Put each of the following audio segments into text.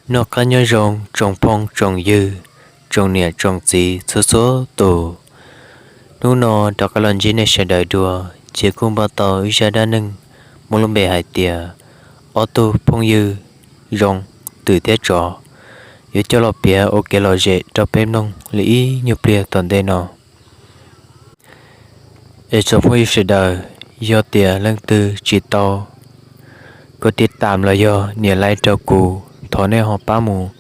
Noj qab nyob zoo tsoom phooj tsoom ywg, tsoom niam tsoom txiv txhua txhua tus. Hnub no rov qab los ntsib nej sawv daws dua, ces kuj npaj tau ib zaj dab neeg muaj lub npe hais tias ob tug phooj ywg zoo twm thiab tsov, yuav coj los piav ua kev lom zem rau peb mloog li ib nyuag pliag tom ntej no. Es tsoom phooj ywg sawv daws, yog tias leej twg tsis tau kov tiv tam los yog nias like rau kuv, thov nej ho pab mus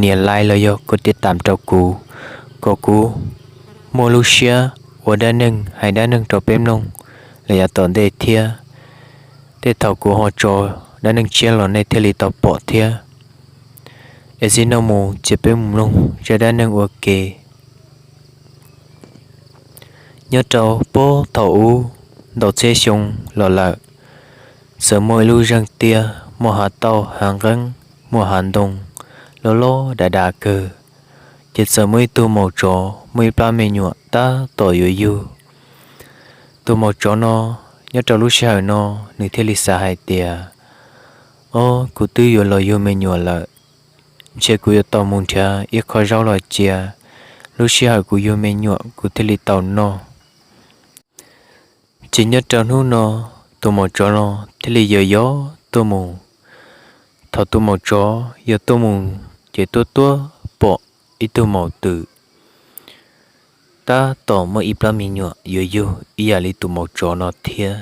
nias like los yog kov tiv tam rau kuv, kom kuv muaj lub siab ua dab neeg hais dab neeg rau peb mloog li yav tom ntej thiab. Tej thaum kuv ho tso dab neeg tshiab los nej thiaj li tau pom thiab. Es txij no mus ces peb mus mloog zaj dab neeg ua ke. Nyob rau puag thaum ub ntau txhiab xyoo los lawm, txawm muaj ib lub zeeg tiaj muaj hav tauj hav nqeeb, muaj hav ntoo loj loj dav dav kawg. Ces txawm muaj ib tug maum tsov muaj ib plab me nyuam tab tom yuav yug. Tus maum tsov no nyob rau lub sij hawm no nws thiaj li xav hais tias, Ob, kuv twb yuav los yug me nyuam lawm, ntshe kuv yuav tau mus nrhiav ib qho zaub los cia, lub sij hawm kuv yug me nyuam kuv thiaj li tau noj. Ces nyob rau hnub no, tus maum tsov no thiaj li yos yos tuaj mus. Thaum tus maum tsov yos tuaj mus, ces tuaj tuaj pom ib tug maum twm tab tom muaj ib plab me nyuam yuav yug ib yam li tus maum tsov no thiab.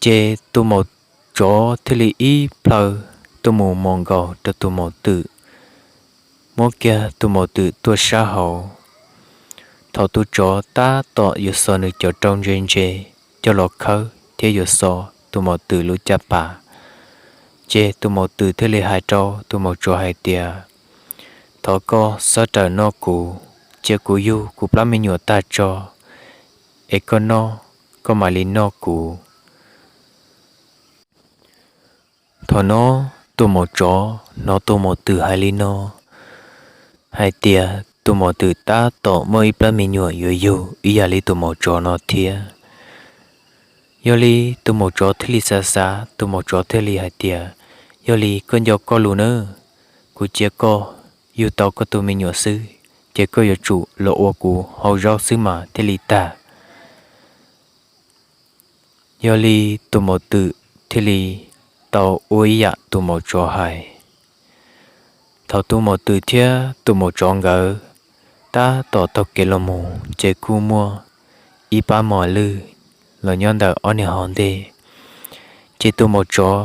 Ces tus maum tsov thiaj li ib plhaw tuaj mus mos nkaus rau tus maum twm, muab kiag tus maum twm tuaj sab hauv. Thaum tus tsov tab tom yuav xo nws cov rau ntse ntse coj los khawb thiab yuav xo tus maum twm lub caj pas, ces tus maum twm thiaj li hais rau tus maum tsov hais tias, Thov koj xob rawm noj kuv, cia kuv yug kuv plab me nyuam tag tso, es koj noj, koj mam li noj kuv. Thaum no tus maum tsov hnov tus maum twm hais li no, hais tias tus maum twm tab tom muaj ib plab me nyuam yuav yug ib yam li tus maum tsov no thiab. Yog li tus maum tsov thiaj li xav xav, tus maum tsov thiaj li hais tias, Yog li koj nco koj lus nawb, kuv cia koj yug tau koj tus me nyuam xwb, ces koj yuav tsum los ua kuv hau zaub xwb mas thiaj li tag. Yog li tus maum twm thiaj li tau ua ib yam tus maum tsov hais. Thaum tus maum twm thiab tus maum tsov nkawd tab tom taug kev los mus, ces kuj muaj ib pab mos lwj los nyob ntawm ob niag hauv ntej. Ces tus maum tsov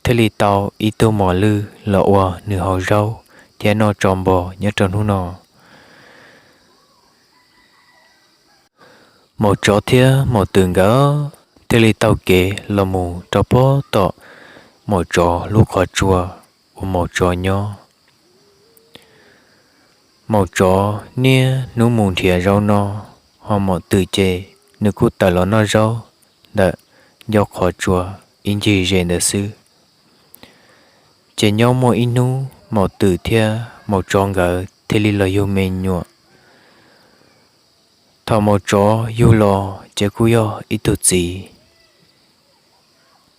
thiaj li tau ib tug mos lwj los ua nws hau zaub thiab noj tso npo nyob rau hnub no. Maum tsov thiab maum twm nkawd thiaj li taug kev los mus rau puag tom maum tsov lub qhov tsua uas maum tsov nyob. Maum tsov niaj hnub mus nrhiav zaub noj, ho maum twm ces nws kuj tawm los noj zaub ntawm ncauj qhov tsua ib ncig ze ntawd xwb. Ces nyob muaj ib hnub maum twm thiab maum tsov nkawd thiaj li los yug me nyuam. Thaum maum tsov yug los ces kuj yog ib tug txiv,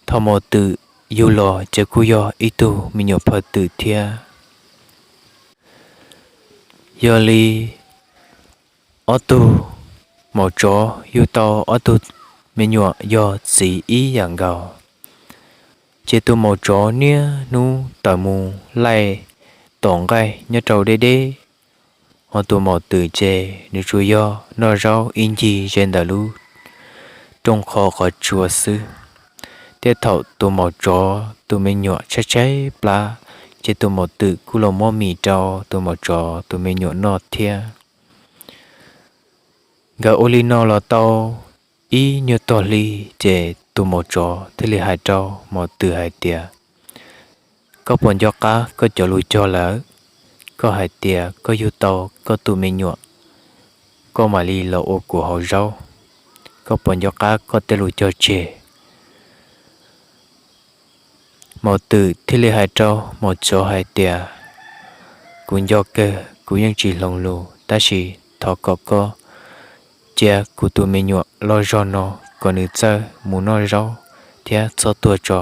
thaum maum twm yug los ces kuj yog ib tug me nyuam phawj twm thiab. Yog li ob tug maum tsov yug tau ob tug me nyuam yog txiv ib yam nkaus. Ces tus maum tsov niaj hnub tawm mus laij tom nqaij nyob rau deb deb, ho tus maum twm ces nws tsuas yog noj zaub ib ncig ze ntawm lub rooj qhov qhov tsua xwb. Tej thaum tus maum tsov tus me nyuam tshaib tshaib plab, ces tus maum twm kuj los muab mis rau tus maum tsov tus me nyuam noj thiab. Nkawd ua li no los tau ib nyuag tog hli, ces tus maum tsov thiaj li hais rau maum twm hais tias, Koj puas nco qab koj cov lus cog lawm? Koj hais tias koj yug tau koj tus me nyuam, koj mam li los ua kuv hau zaub. Koj puas nco qab koj tej lus cog tseg? Maum twm thiaj li hais rau maum tsov hais tias, Kuv nco kawg, kuv yeej tsis hloov lus, tab sis thov kom koj cia kuv tus me nyuam loj zog no kom nws txawj mus noj zaub thiab txhob tuag tso,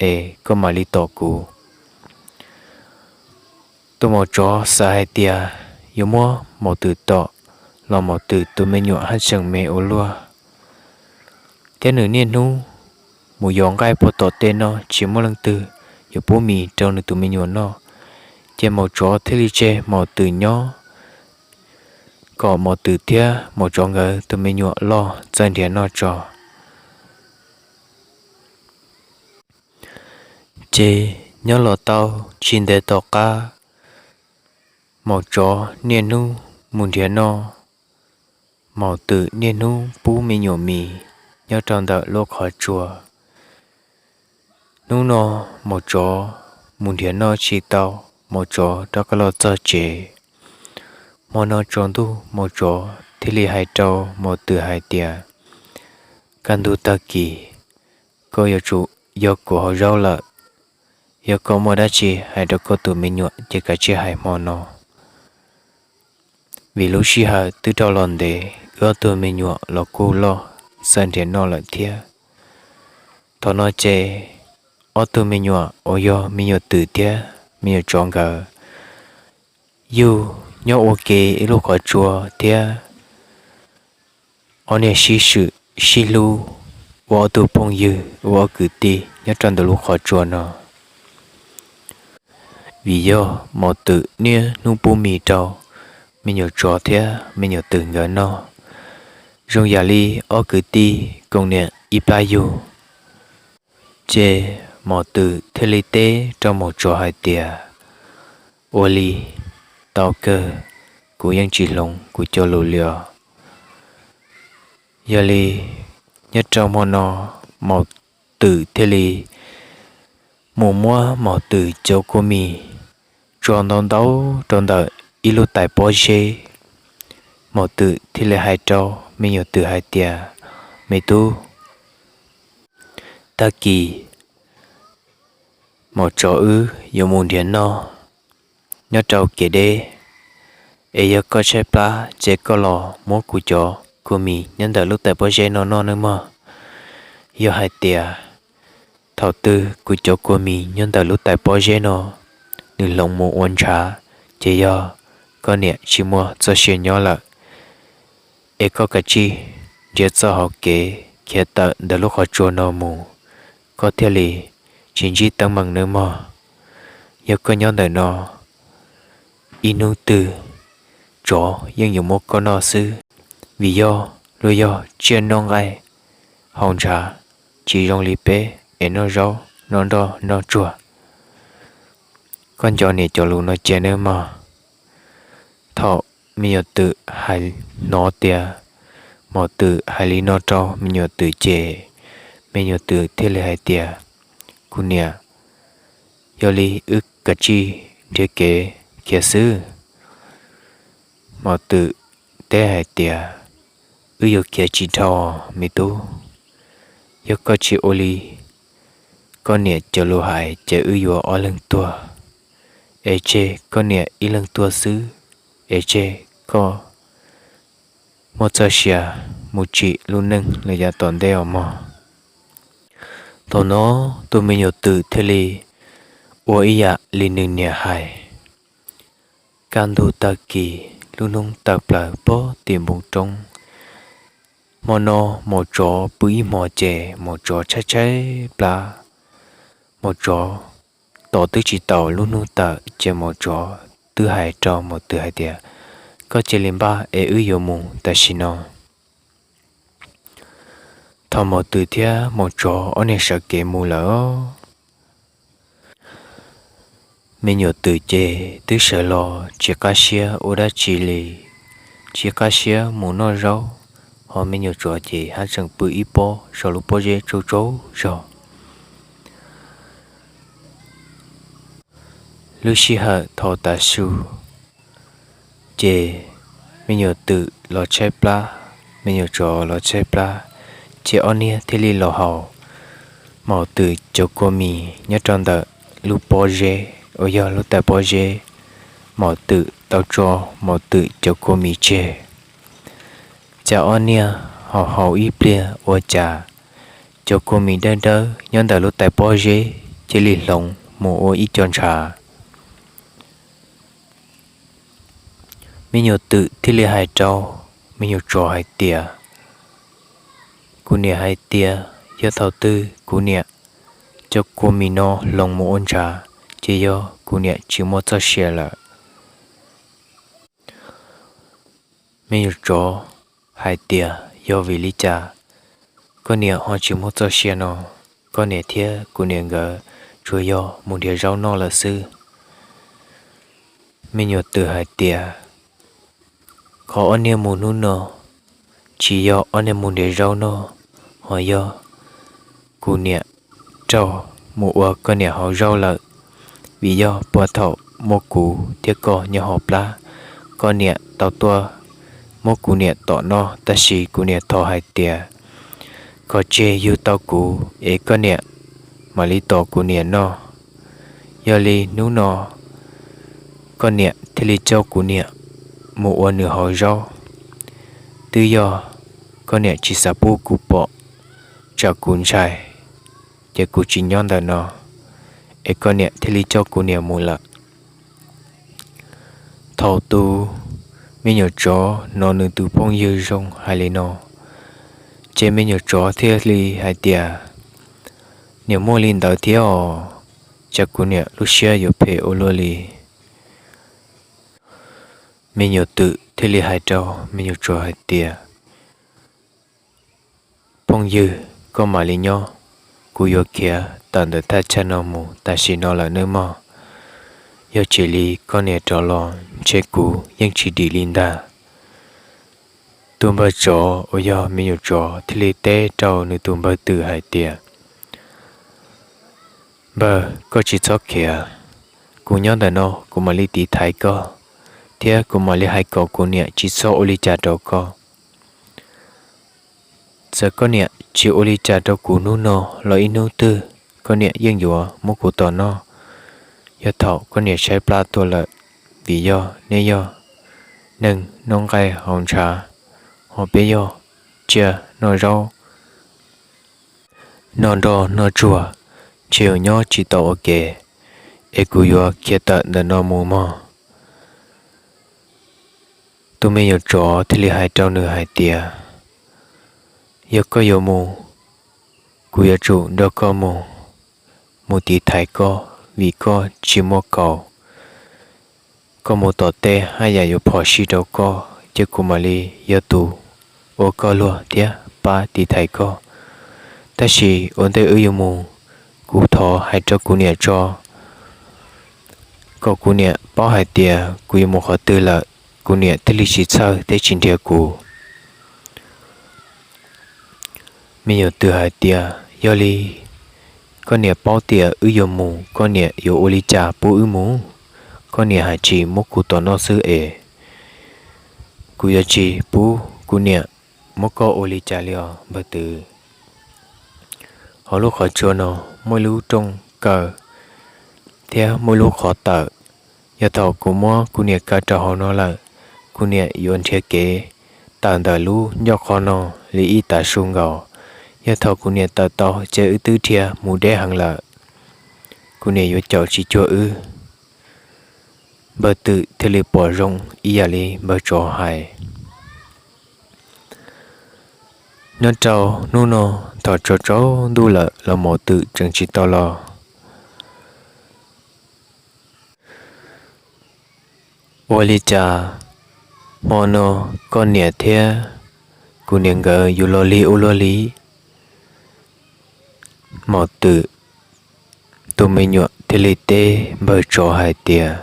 es koj mam li tom kuv. Tus maum tsov xav hais tias yuav muab maum twm tom los maum twm tus me nyuam haj tseem me ua luaj, thiab nws niaj hnub mus yos nqaij puag tom tej no tsis muaj leej twg yuav pub mis rau nws tus me nyuam noj. Ces maum tsov thiaj li tseg maum twm nyob kom maum twm thiab maum tsov nkawd tus me nyuam loj txawj nrhiav noj tso. Ces nyob los tau tsis ntev tom qab, maum tsov niaj hnub mus nrhiav noj, maum twm niaj hnub pub me nyuam mis nyob rau ntawm lub qhov tsua. Hnub no maum tsov mus nrhiav noj tsis tau, maum tsov rov qab los txog tsev. Hmo no tsaus ntuj maum tsov thiaj li hais rau maum twm hais tias, kaj ntug tag kis koj yuav tsum yog kuv hauv zaub lawm. Yog koj muaj dab tsi hais rau koj tus me nyuam ces kav tsij hais hmo no, vim lub sij hawm twb rau los ntev, wb ob tug me nyuam los kuj loj, txawj nrhiav noj lawm thiab. Thaum no ces ob tug me nyuam uas yog me nyuam twm thiab me nyuam tsov nkawd yug nyob ua ke ib lub qhov tsua thiab ob niag sib swm sib hlub ua ob tug phooj ywg ua ob kwv tij nyob rau ntawm lub qhov tsua no. Vim yog maum twm niaj hnub pub mis rau me nyuam tsov thiab me nyuam twm nkawd noj, zoo yam li ob kwv tij koom niam ib plab yug. Ces maum twm thiaj li teb rau maum tsov hais tias, ua li tau kawg, kuv yeej tsis hloov kuv cov lus li os. Yog li nyob rau hmo no maum twm thiaj li mus muab maum twm cov kua mis tso ntau ntau rau ntawm ib lub tais pob zeb. Maum twm thiaj li hais rau me nyuam twm hais tias, me tub, tag kis maum tsov wb yuav mus nrhiav noj nyob rau kev deb, es yog koj tshaib plab ces koj los muab kuv cov kua mis nyob ntawm lub tais pob zeb no noj nawb mog. Yog hais tias thaum twg kuv cov kua mis nyob ntawm lub tais pob zeb no nws hloov mus ua ntshav, ces yog koj niam tsis muaj txoj sia nyob lawm. Es koj kav tsij nrhiav txoj hauv kev khiav tawm ntawm lub qhov tsua no mus, koj thiaj li tsis ntsib teeb meem nawb mog. Yog koj nyob ntawm no ib hnub twg tsov yeej yuav muab koj noj xwb, vim yog luag yog tsiaj noj nqaij haus ntshav, tsis zoo li peb es noj zaub noj nroj noj tsuag. Koj nco niam cov lus no cia nawb mog. Thaum me nyuam twm hais, hnov tias maum twm hais li no rau me nyuam twm ces me nyuam twm thiaj li hais tias, kuv niam, yog li wb kav tsij nrhiav kev khiav xwb. Maum twm teb hais tias, wb yuav khiav tsis dhau me tub. Yog koj tsis ua li koj niam cov lus hais ces wb yuav ob leeg tuag. Es tseg koj niam ib leeg tuag xwb, es tseg koj muaj txoj sia mus tsim lub neej lawm yav tom ntej os mog. Thaum no tus me nyuam twm thiaj li ua ib yam li nws niam hais. Kaj ntug tag kis lub hnub tawm plaws pob tim npoo roob. Hmo no maum tsov pw ib hmos ces maum tsov tshaib tshaib plab. Maum tsov tos twb tsis tau lub hnub tawm ces maum tsov twb hais rau maum twm hais tias, koj cia li npaj es wb yuav mus tam sim no. Thaum maum twm thiab maum tsov ob niag sawv kev mus lawm, me nyuam twm ces twb sawv los tsis qab siab ua dab tsi li, tsis qab siab mus noj zaub, ho me nyuam tsov ces haj tseem pw ib pob saum lub pob zeb tsaug tsaug zog. Lub sij hawm thaum tav su ces me nyuam twm los tshaib plab, me nyuam tsov los tshaib plab, ces ob niag thiaj li los haus maum twm cov kua mis nyob rau ntawm lub pob zeb uas yog lub tais pob zeb. Maum twm tau tso maum twm cov kua mis tseg. Ces ob niag haus haus ib pliag ua cas cov kua mis dawb dawb nyob ntawm lub tais pob zeb cia li hloov mus ua ib co ntshav. Me nyuam twm thiaj li hais rau me nyuam tsov hais tias, kuv niam hais tias yog thaum twg kuv niam cov kua mis no hloov mus ua ntshav, ces yog kuv niam tsis muaj txoj sia lawm. Me nyuam tsov hais tias, yog vim li cas koj niam ho tsis muaj txoj sia no? Koj niam thiab kuv niam nkawd tsuas yog mus nrhiav zaub noj lawm xwb. Me nyuam twm hais tias, qhov ob niag mus hnub no tsis yog ob niag mus nrhiav zaub noj, ho yog kuv niam raug mus ua koj niam hauv zaub lawm. Vim yog puag thaum muaj kuv thiab koj nyob hauv plab, koj niam tau tuaj muab kuv niam tom noj, tab sis kuv niam thov hais tias kom tseg yug tau kuv es koj niam mam li tom kuv niam noj. Yog li hnub no koj niam thiaj li coj kuv niam mus ua nws hauv zaub. Twb yog koj niam tsis xav pub kuv pom, tsam kuv ntshai, ces kuv tsis nyob ntawm no, es koj niam thiaj li coj kuv niam mus lawm. Thaum tus me nyuam tsov hnov nws tus phooj ywg zoo hais li no, ces me nyuam tsov thiaj li hais tias, niam, muaj li ntawd thiab os, cas kuv niam lub siab yuav phem ua luaj li. Me nyuam twm thiaj li hais rau me nyuam tsov hais tias, phooj ywg, koj mam li nyob, kuv yuav khiav tawm ntawm thaj chaw no mus tam sim no lawm nawb mog. Yog tsis li koj niam rov los ntshe kuv yeej tsis dim li ntag. Tus npawg tsov uas yog me nyuam tsov thiaj li teb rau nws tus npawg twm hais tias, npawg, koj tsis txhob khiav, kuv nyob ntawm no kuv mam li tiv thaiv koj, thiab kuv mam li hais kom kuv niam tsis txhob ua li cas rau koj. Txawm koj niam tsis ua li cas rau kuv hnub no los ib hnub twg koj niam yeej yuav muab kuv tom noj, yog thaum koj niam tshaib plab tuaj lawm. Vim yog nej yog neeg noj nqaij haus ntshav, ho peb yog tsiaj noj zaub noj nroj noj tsuag, ntshe yuav nyob tsis tau ua ke, es kuv yuav khiav tawm ntawm no mus mog. Tus me nyuam tsov thiaj li hais rau nws hais tias, yog koj yuav mus, kuv yuav tsum nrog koj mus, mus tiv thaiv koj vim koj tsis muaj kaus. Koj mus tom tej haj yam yuav phom sij rau koj, ces kuv mam li yog tus ua koj luag thiab pab tiv thaiv koj. Tab sis ua ntej wb yuav mus, kuv thov hais rau kuv niam tso, kom kuv niam paub hais tias kuv yuav mus qhov twg lawm, kuv niam thiaj li tsis txhawj thiab tsis nrhiav kuv. Me nyuam twm hais tias, yog li koj niam paub tias wb yuav mus, koj niam yuav ua li cas pub wb mus? Koj niam hais tsis muab kuv tom noj xwb es kuv yuav tsis pub kuv niam muab koj ua li cas li os npawg twm. Hauv lub qhov tsua no muaj ib lub rooj kaw thiab muaj ib lub qhov tawm. Yog thaum kuv muab kuv niam kaw rau hauv no lawm, kuv niam yuav nrhiav kev tawm ntawm lub ncauj qhov no li ib tav su nkaus. Yog thaum kuv niam tawm tau ces wb twb dhia mus deb heev lawm, kuv niam yuav caum tsis cuag wb. Npawg twm thiaj li pom zoo ib yam li npawg tsov hais. Nyob rau hnub no, thaum tsaus tsaus ntuj lawm los maum twm tseem tsis tau los. Ua li cas hmo no koj niam thiab kuv niam nkawd yuav los lig ua luaj li? Maum twm tus me nyuam thiaj li teb npawg tsov hais tias,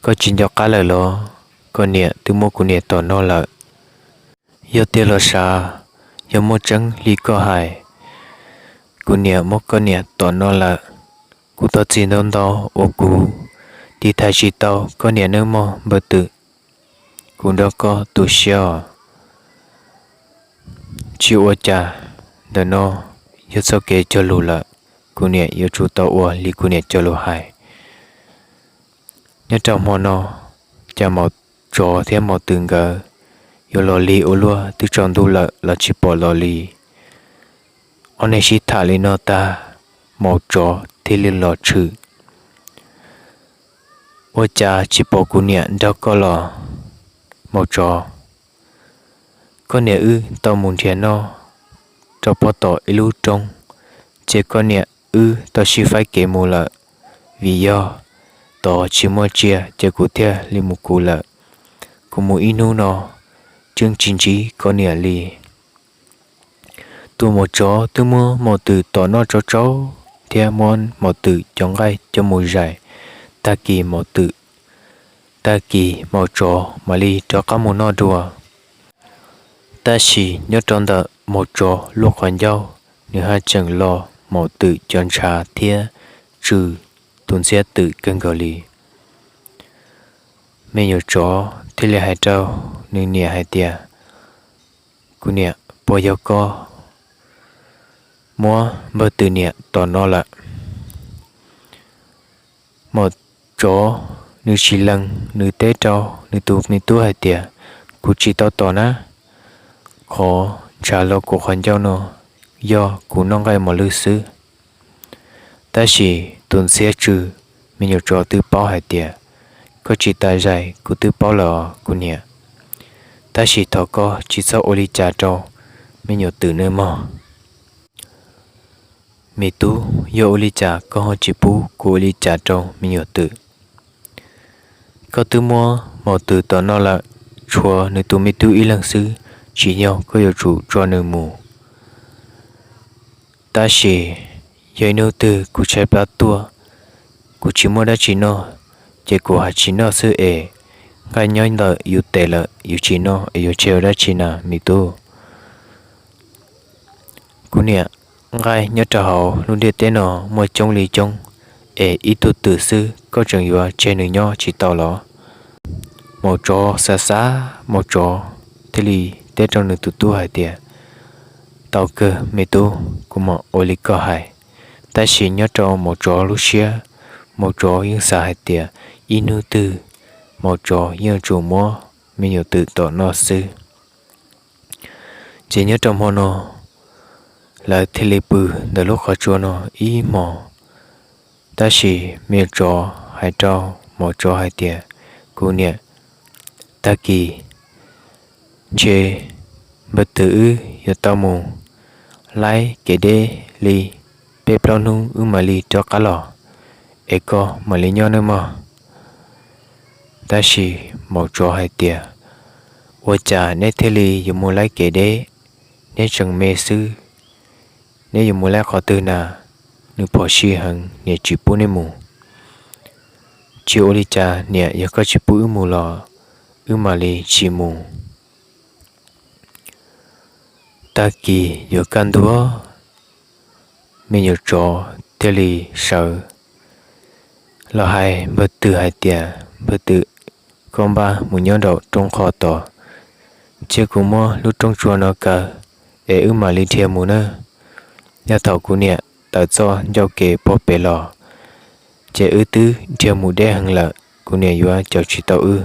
koj tsis nco qab lawm los? Koj niam twb muab kuv niam tom noj lawm. Yog tiag los sav, yog muaj tseeb li koj hais, kuv niam muab koj niam tom noj lawm. Kuv thov txim ntau ntau uas kuv tiv thaiv tsis tau koj niam nawb mog npawg twm. Kuv nrog koj tu siab os. Tsis ua cas, ntawm no yog txoj kev cog lus lawm, kuv niam yuav tsum tau ua li kuv niam cog lus hais. Nyob rau hmo no, cas maum tsov thiab maum twm nkawd yuav los lig ua luaj, twb tsaus ntuj lawm los tsis pom los li. Ob neeg sib tham li no tag, maum tsov thiaj li los tshwm. Ua cas tsis pom kuv niam nrog koj los? Maum tsov, koj niam wb tau mus nrhiav noj rau pob tom ib lub roob, ces koj niam wb tau sib faib kev mus lawm, vim yog tod tsis muaj tsiaj ces kuv thiaj li mus kuv lawm. Kuv mus ib hnub no tseem tsis ntsib koj niam li. Tus maum tsov twb muab maum twm tom noj tsau tsau thiab muab maum twm cov nqaij coj mus zais. Tag kis maum twm, tag kis maum tsov mam li rov qab mus noj dua. Tab sis nyob rau ntawm maum tsov lub qhov ncauj, nws haj tseem lo maum twm cov ntshav thiab tsw tus ntxhiab twm kawg nkaus li. Me nyuam tsov thiaj li hais rau nws niam hais tias, Kuv niam, puas yog koj muab npawg twm niam tom noj lawm? Maum tsov nws tsis lees, nws teb rau nws tus me tub hais tias, Kuv tsis tau tom na, qhov ntshav lo kuv qhov ncauj no yog kuv noj nqaij mos lwj xwb. Tab sis tus ntxhiab tsw, me nyuam tsov twb paub hais tias, Koj tsis tas zais, kuv twb paub lawm os kuv niam. Tab sis thov koj tsis txhob ua li cas rau me nyuam twm nawb mog. Me tub, yog ua li cas koj ho tsis pub kuv ua li cas rau me nyuam twm? Koj twb muab maum twm tom noj lawm, tshuav nws tus me tub ib leeg xwb, tsim nyog koj yuav tsum tso nws mus. Tab sis yog ib hnub twg kuv tshaib plab tuaj, kuv tsis muaj dab tsi noj, ces kuv hais tsis noj xwb es nqaij nyob ntawm yus tes lawm yus tsis noj es yuav tseg ua dab tsi na me tub? Kuv niam, nqaij nyob rau hauv lub ntiaj teb no muaj coob li coob, es ib tug twm xwb koj tseem yuav tseg nws nyob tsis tau los? Maum tsov xav xav, maum tsov thiaj li teb rau nws tus tub hais tias, Tau kawg me tub, kuv mam ua li koj hais. Tab sis nyob rau maum tsov lub siab, maum tsov yeej xav hais tias ib hnub twg maum tsov yeej tsum muab me nyuam twm tom noj xwb. Ces nyob rau hmo no, lawv thiaj li pw ntawm lub qhov tsua no ib hmos. Tab sis me nyuam tsov hais rau maum tsov hais tias, Kuv niam, tag kis ntshe npawg twm wb yuav tau mus laib kev deb li peb plaub hnub wb mam li rov qab los, es koj mam li nyob nawb mog. Tab sis maum tsov hais tias, Ua cas neb thiaj li yuav mus laib kev deb? Neb tseem me xwb, neb yuav mus laib qhov twg na? Nws phom sij heev, niam tsis pub neb mus. Tsis ua li cas niam, yog koj tsis pub wb mus los wb mam li tsis mus. Tag kis yuav kaj ntug, me nyuam tsov thiaj li sawv los hais npawg twm hais tias, Npawg twm, koj npaj mus nyob nraum roob qhov tod, cia kuv muab lub rooj tsua no kaw es wb mam li dhia mus nawb. Yog thaum kuv niam tawm txoj ncauj kev pob pem los, ces wb twb dhia mus deb heev lawm, kuv niam yuav caum tsis tau wb.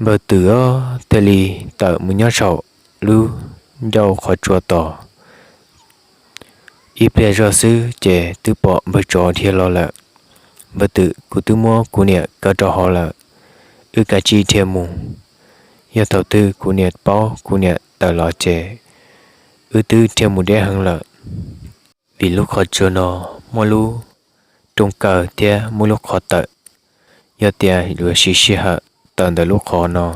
Npawg twm thiaj li tawm mus nyob saum lub ncauj qhov tsua tod. Ib pliag zoj xwb ces twb pom npawg tsov dhia los lawm. Npawg twm, kuv twb muab kuv niam kaw rau hauv lawm, wb kav tsij dhia mus. Yog thaum twg kuv niam paub kuv niam tawm los ces wb twb dhia mus deb heev lawm. Vim lub qhov tsua no muaj lub rooj kaw thiab muaj lub qhov tawm. Yog tias yuav siv sij hawm tawm ntawm lub qhov no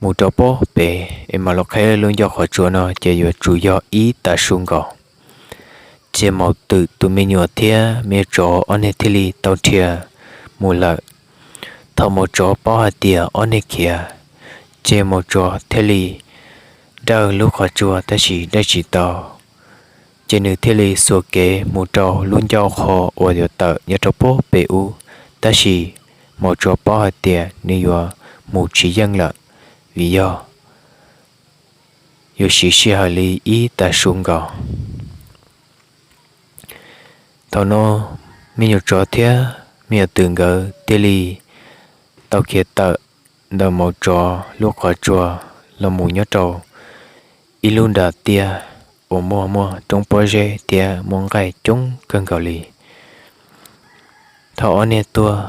mus rau pob pem es mam los qheb lub ncauj qhov tsua no ces yuav tsum yog ib tag su nkaus. Ces maum twm tus me nyuam thiab me nyuam tsov ob niag thiaj li tau dhia mus lawm. Thaum maum tsov paub hais tias ob niag khiav, ces maum tsov thiaj li dawj lub qhov tsua tab sis dawj tsis tau. Ces nws thiaj li xuas kev mus rau lub ncauj qhov uas yuav tawm nyob rau pob pem ub, tab sis maum tsov paub hais tias nws yuav mus tsis yeej lawm, vim yog yuav siv sij hawm li ib tag su nkaus. Thaum no me nyuam tsov thiab me nyuam twm nkawd thiaj li tau khiav tawm ntawm maum tsov lub qhov tsua los mus nyob rau ib lub nras tiaj uas muaj muaj roob pob zeb thiab muaj nqaij coob kawg nkaus li. Thaum ob niag tuaj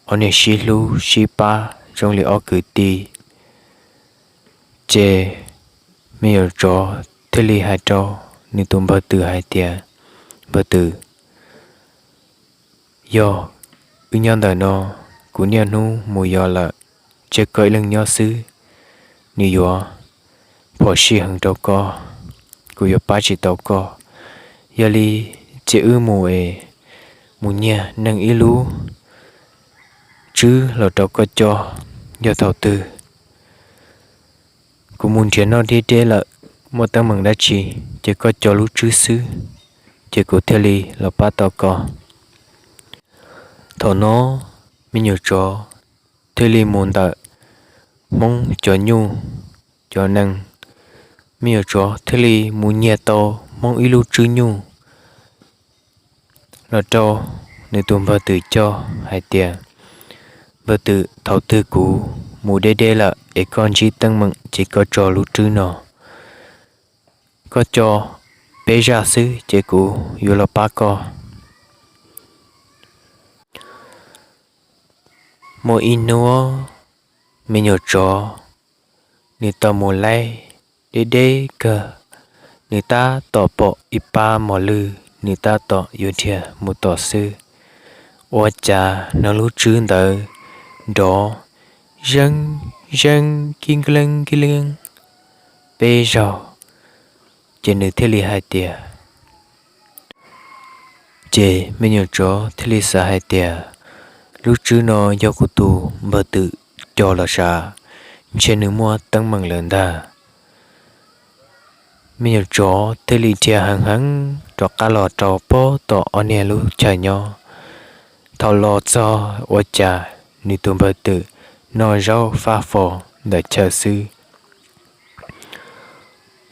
ob niag sib hlub sib pab zoo li ob kwv tij. Ces me nyuam tsov thiaj li hais rau nws tus npawg twm hais tias, Npawg twm, yog wb nyob ntawm no, kuv niaj hnub mus yos lawm, tseg koj ib leeg nyob xwb, nws yuav phom sij heev rau koj, kuv yuav pab tsis tau koj. Yog li ces wb mus es mus nyiag neeg ib lub tswb los rau koj coj. Yog thaum twg kuv mus nrhiav noj deb deb lawm, muaj teeb meem dab tsi, ces koj coj lub tswb xwb, ces kuv thiaj li los pab tau koj. Thaum no me nyuam tsov thiaj li mus ntawm Hmoob cov nyuj cov nees, me nyuam tsov thiaj li mus nyiag tau Hmoob ib lub tswb nyuj los rau nws tus npawg twm coj hais tias, Npawg twm, thaum twg kuv mus deb deb lawm es koj ntsib teeb meem ces koj tso lub tswb no, koj coj peb zaj xwb ces kuv yuav los pab koj. Muaj ib hnub me nyuam tsov nws tau mus laij deb deb kawg, nws tab tom pom ib pab mos lwj, nws tab tom yuav dhia mus tom xwb, ua cas hnov lub tswb ntawd nrov zeeb zeeb kib leeb kib leeb peb zaug, ces nws thiaj li hais tias, ces me nyuam tsov thiaj li xav hais tias, Lub tswb no yog kuv tus npawg twm coj los sav, ntshe nws muaj teeb meem lawm ntag. Me nyuam tsov thiaj li dhia heev heev rov qab los rau pem tom ob niag lub chaw nyob. Thaum los txog ua cas nws tus npawg twm noj zaub fab fo ntawm chaw xwb.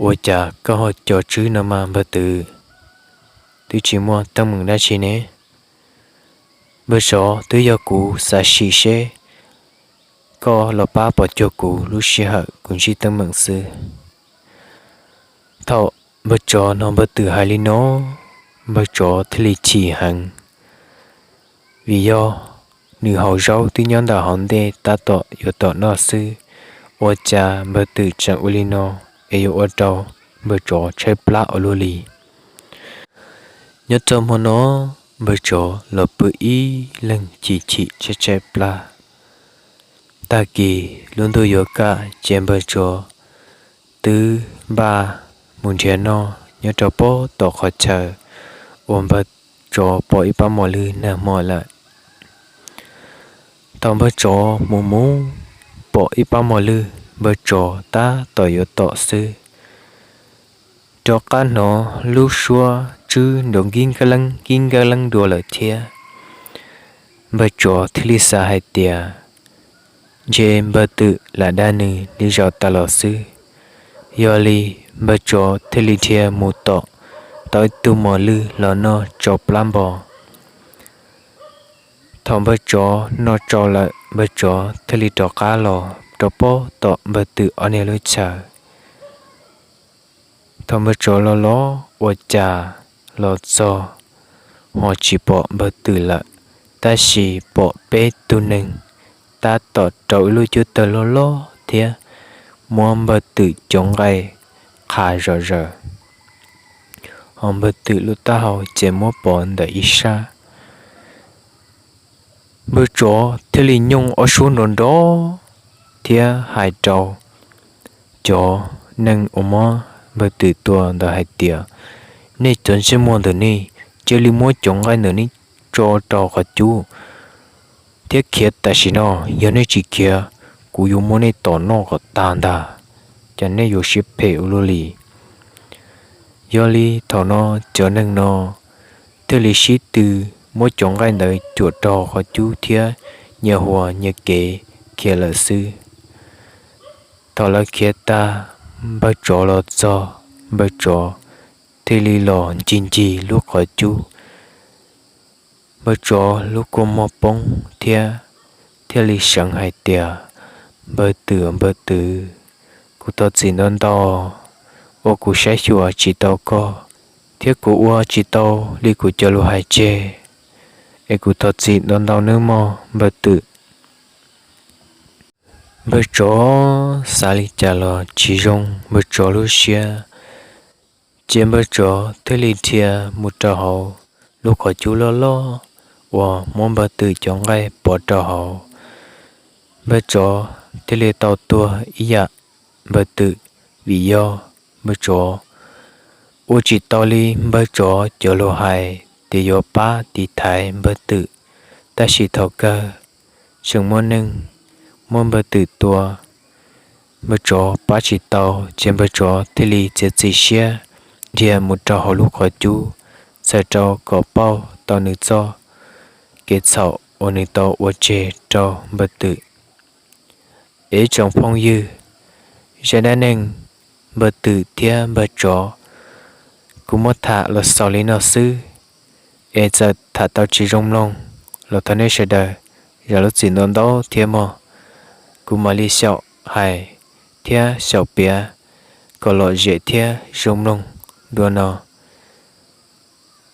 Ua cas koj ho coj tswb no mas npawg twm, twb tsis muaj teeb meem dab tsi ne? Npawg tsov, twb yog kuv xav sim seb koj los pab pom cuag kuv lub sij hawm kuv ntsib teeb meem xwb. Thaum npawg tsov hnov npawg twm hais li no, npawg tsov thiaj li chim heev, vim yog nws haus zaub twb nyob ntawm hauv ntej tab tom yuav tom noj xwb, ua cas npawg twm tseem ua li no es yuav ua rau npawg tsov tshaib plab ua luaj li. Nyob rau hmo no, npawg tsov los pw ib leeg chim chim tshaib tshaib plab. Tag kis lub ntuj yuav kaj ces npawg tsov twb npaj mus nrhiav noj nyob rau pem tom qhov chaw uas npawg tsov pom ib pab mos lwj nag hmo lawm. Thaum npawg tsov mus mus pom ib pab mos lwj, npawg tsov tab tom yuav tom xwb, rov qab hnov lub suab tswb nrov nkib nkab leeb nkib nkab leeb dua lawm thiab. Npawg tsov thiaj li xav hais tias, ntshe npawg twm lam dag nws li zaum tas los xwb. Yog li npawg tsov thiaj li dhia mus tom tau ib tug mos lwj los noj tsau plab npo. Thaum npawg tsov noj tsau lawm, npawg tsov thiaj li rov qab los rau pem tom npawg twm ob niag lub chaw. Thaum npawg tsov los los ua cas los txog ho tsis pom npawg twm lawm, tab sis pom peb tug neeg tab tom rau ib lub cub tawg loj loj thiab muab npawg twm cov nqaij qha zom zaws, ho npawg twm lub taub hau ces muab pov ntawm ib sab. Npawg tsov thiaj li nyooj ob suab nrov nrov thiab hais rau cov neeg uas muab npawg twm tua ntawd hais tias, nej cov ntsej muag ntawm nej, cia li muab cov nqaij ntawm nej tso rau qhov cub thiab khiav tam sim no. Yog nej tsis khiav, kuv yuav muab nej tom noj kom tag ntag. Cas nej yuav siab phem ua luaj li. Yog li thaum no cov neeg no thiaj li sib tw muab cov nqaij ntawd cuam rau qhov cub thiab nyias huas nyias kev khiav lawm xwb. Thaum lawv khiav tag, npawg tsov los txog, npawg tsov thiaj li los ncig ncig lub qhov cub. Npawg tsov lub kua muag poob thiab thiaj li seev hais tias, npawg twm, npawg twm, kuv thov txim ntau ntau uas kuv saib xyuas tsis tau koj thiab kuv ua tsis tau li kuv cov lus hais tseg. es kuv thov txim ntau ntau nawb mog npawg Twm. Npawg Tsov xav li cas los tsis zoo npawg Tsov lub siab, ces npawg Tsov thiaj li dhia mus rau hauv lub qhov cub loj loj uas muab npawg Twm cov nqaij pov rau hauv. Npawg Tsov thiaj li tau tuag ib yam npawg Twm, vim yog npawg Tsov ua tsis tau li npawg Tsov cov lus hais tias yuav pab tiv thaiv npawg Twm, tab sis thaum kawg tseem muaj neeg muab npawg Twm tua. Npawg Tsov pab tsis tau ces npawg Tsov thiaj li txiav txim siab dhia mus rau hauv lub qhov cub, txhawm rau kom pauj tau nws txoj kev txhaum uas nws tau ua tseg rau npawg Twm. Es tsoom phooj ywg, zaj dab neeg npawg Twm thiab npawg Tsov kuv muab tham los xaus li no xwb. Es txawm tham tau tsis zoo mloog los thov nej sawv daws zam lub txim ntau ntau thiab mog. Kuv mam li xyaum hais thiab xyaum piav kom lom zem thiab zoo mloog dua no.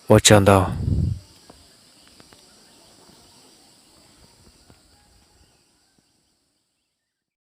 Ua tsaug ntau.